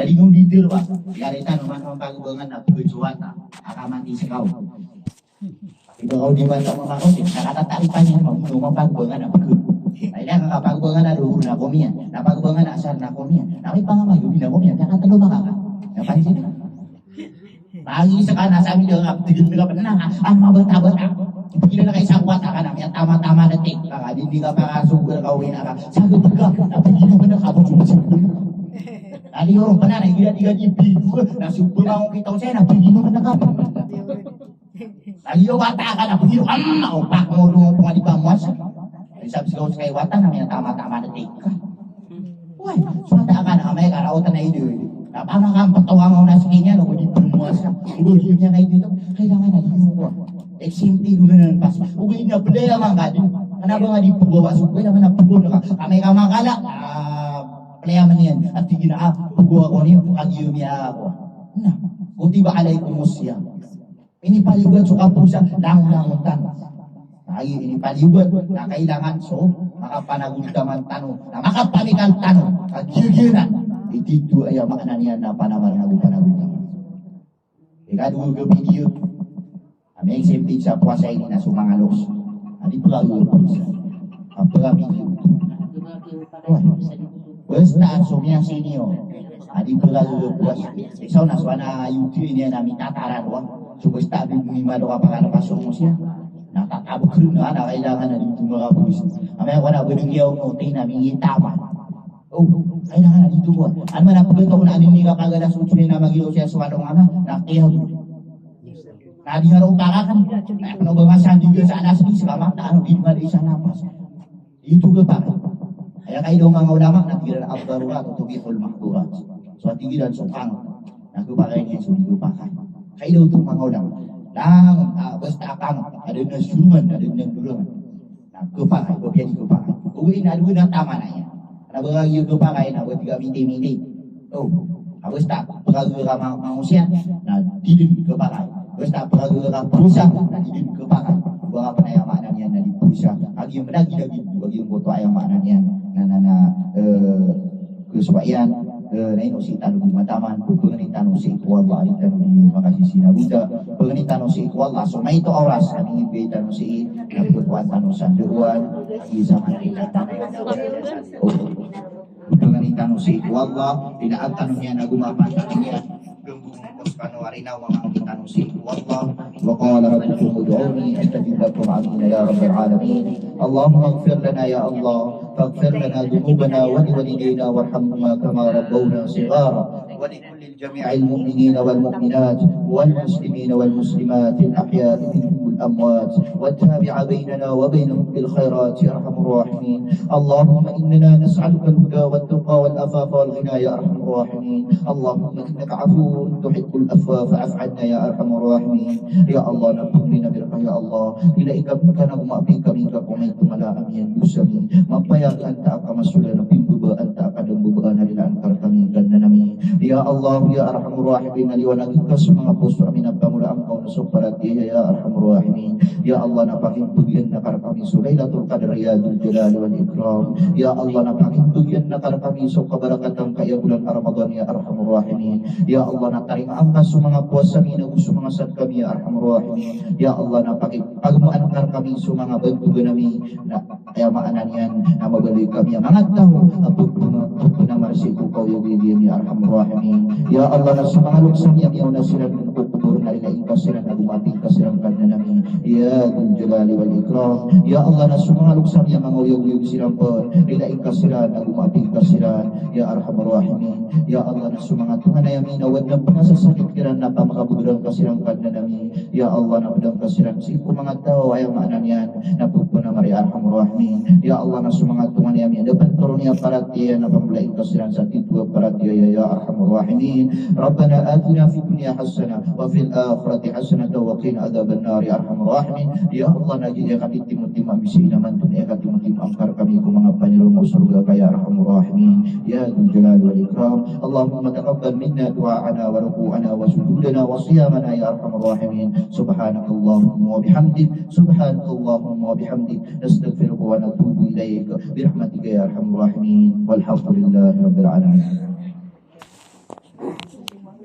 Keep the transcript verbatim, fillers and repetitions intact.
Jadi ngka di dor ba, aya retan o man o pagbangan na pagsuwata, aka mati sekaw. Iba kaw di bata mamakaw, di, na katatarik paniyan, mamakaw, mamakaw, na pagbangan. Ay, na kapagbangan na luhur na komiyan, na pagbangan na asar na komiyan, na may pangamayo, di na komiyan, na katalo makaka. Na paniyan. Lagi sa kana sa amin, di nga, di nga pernah, ang mabata-bata. Hindi na kayo sa kuwata ka na, may tama-tama na tik. Kaka, di, di ka pa kasugal ka, uwi na ka. Sa gabag ka, na pag-inuman na ka, buti-buti. Lagi, oh, pernah, na, hindi na, di ka, di, di, na, subukan ko kita, saya, na pag-inuman na ka. Lagi o bata ka na piro, am, o pak mo doon kung di ba mo asa. Ay, sabi sa kay wata na may tama-tama na take ka. Uy, so bata ka na may karaotan na ido. Na paano ka ang patawa mo na sa kanya, no, di ba mo asa. Ulo yun niya na ito. Kailangan na di mo ko. Eksemplo na ng pas. Uy, na playa man ka din. Ano ba nga di po gawa? So, kailangan na po na ka. Kami ka makala. Ah, playa man yan. At tigil na, ah, po gawa ko niyo. Kag yun niya ako. Na, kutiba alaykumus siyam. Inipaliyogat so kapowasa, langon-langon tano. Ay, inipaliyogat, na kailangan so makapanagoldaman tano, na makapamikal tano, ka giyagiyanan. Ito aya maana niyan na panamar na go panagoldaman. Ikadowa a video, a miyasempit sa powasa ini na so manga loks a di pagagoldaman. Kapag video. Basta so miyasenior a di pagagoldaman. Isa na so ana YouTube ini na mitataran wa. So basta a di mimado ka pakana pasong mo siya. Na tatabok na, na kailangan na di tumagapos. Amay ko na budi kiyaw mo, tina mingitama. Oh, kailangan na di tumagapos. Ano man a pagkataon na anin ni kapagala so tsunin na magilaw siya so ano nga na, na kiyaw. Na di nga raw kakakan. Na pano ba masandiga sa alas dos, kamata, ano, di ba, di sa napas. Ito ka pa. Aya kaidaw o manga ulama na tig iran ad-darurat tubihul mahdhurat. So, tig iran so kang. Na kapakay niyan so di kapakay. Kaidaw oto o manga ulama. Lang, ah, basta kang. Adn a siyoman, adn a dorangan. Na kapakay, kapiya di kapakay. Oway na adn a taman aya. Na ba kagiya kapakay na ba tig a miti-miti. O, a basta pagagoldaman ka ma-, mangosiyat, na di dn kapakay. Basta pagagoldaman ka powasa, na di dn kapakay. Ba ka pn aya maana niyan na di powasa. Kagiya mlagid-lagid, kagiya giyangkoto aya maana niyan na, na, na, eh, kasowaan, eh, na ino sii tano di mataman, pagni tano sii ko Allah, a di tano di makasisinabuta, pagni tano sii ko Allah, so maito a oras a inibgay tano sii, na pagkowan tano sa ndaowan, isa man. Pagni tano sii ko Allah, ila a tano niyan ago mapantakan iyan. Pagni tano sii ko Allah. Wa qala rabbukum ud'uni astajib lakum. Amin ya rabbal alamin. Allahumma ighfir lana ya Allah, faghfir lana dhunubana wa liwalidayna warhamhuma kama rabbawna sighara. Wa li kulli جميع المؤمنين والمؤمنات والمسلمين والمسلمات الأحياء منهم والأموات، وتابع بيننا وبينهم بالخيرات يا أرحم الراحمين. اللهم إننا نسألك الهدى والتقى والعفاف والغنى يا أرحم الراحمين. اللهم إنك عفو تحب العفو فاعف عنا يا أرحم الراحمين. Ya Allah, na pagni ami rka, ya Allah, ila i kapngka na gomaping kami ka komay tongala ami a dosa mi. Mapayag antaa ka masolan a pimbabaan ta a kadambabaan a rilaan ka rkami Kadnan ami. Ya Allah, ya Arhamar Rahimin, na liwanagi ngka so manga poso ami na pangolaan ka on so paratiyaya, ya Arhamar Rahimin. Ya Allah, na pakipgn ka rkami so Lailatul Qadr, ya Dzal Jalali wal Ikram. Ya Allah, na pakipgn ka rkami so kabarakatan ka aya bolan a Ramadan, ya Arhamar Rahimin. Ya Allah, na tarimaan ka so manga powasa mi na go so manga sadka mi, ya Arhamar Rahimin. Ya Allah, na pakipagmaan ka rkami so manga bantogan ami na aya maana niyan na mabaloy kami a manga taw a pphna-, pphnamarsi ko kaoyagoyag iyan, ya Arhamar Rahimin. Ya Allah, na so manga loks ami a miyaona siran ko kobor na rilai ngka siran ago maaping ka siran Kadnan ami, ya Dzal Jalali wal Ikram. Ya Allah, na so manga loks ami a manga oyagoyag siran pn, rilai ngka siran ago maaping ka siran, ya Arhamar Rahimin. Ya Allah, na so manga tonganay ami na wadn a pngasasakit kiran na pamakabogaran ka siran Kadnan ami. Ya Allah, na pdaan ka siran sii ko manga taw a aya maana niyan na pphnamarsi, ya Arhamar Rahimin. Ya Allah, na so manga tonganay ami a da pn toron iyan a paratiyaya na pmblai ngka siran sa titho a paratiyaya, ya Arhamar Rahimin. Rabbana atina fid dunya hasanah wa fil akhirati hasanah wa qina adhaban nar, ya Arhamar Rahimin. Ya Allah, na giya katimotimo ami sii na manto na aya katimotimo angka rkami ko manga paniroma o sorga ka, ya Arhamar Rahimin. Ya Dzal Jalali wal Ikram. Allahumma taqabbal minna du'aana wa ruku'ana wa sujudana wa siyamana ya Arhamar Rahimin. Subhanakallahumma wa bihamdik. Subhanakallahumma wa bihamdik. Nastaghfiruka wa natubu ilaik. Birahmatika ya Arhamar Rahimin. Walhamdulillahi Rabbil Alamin.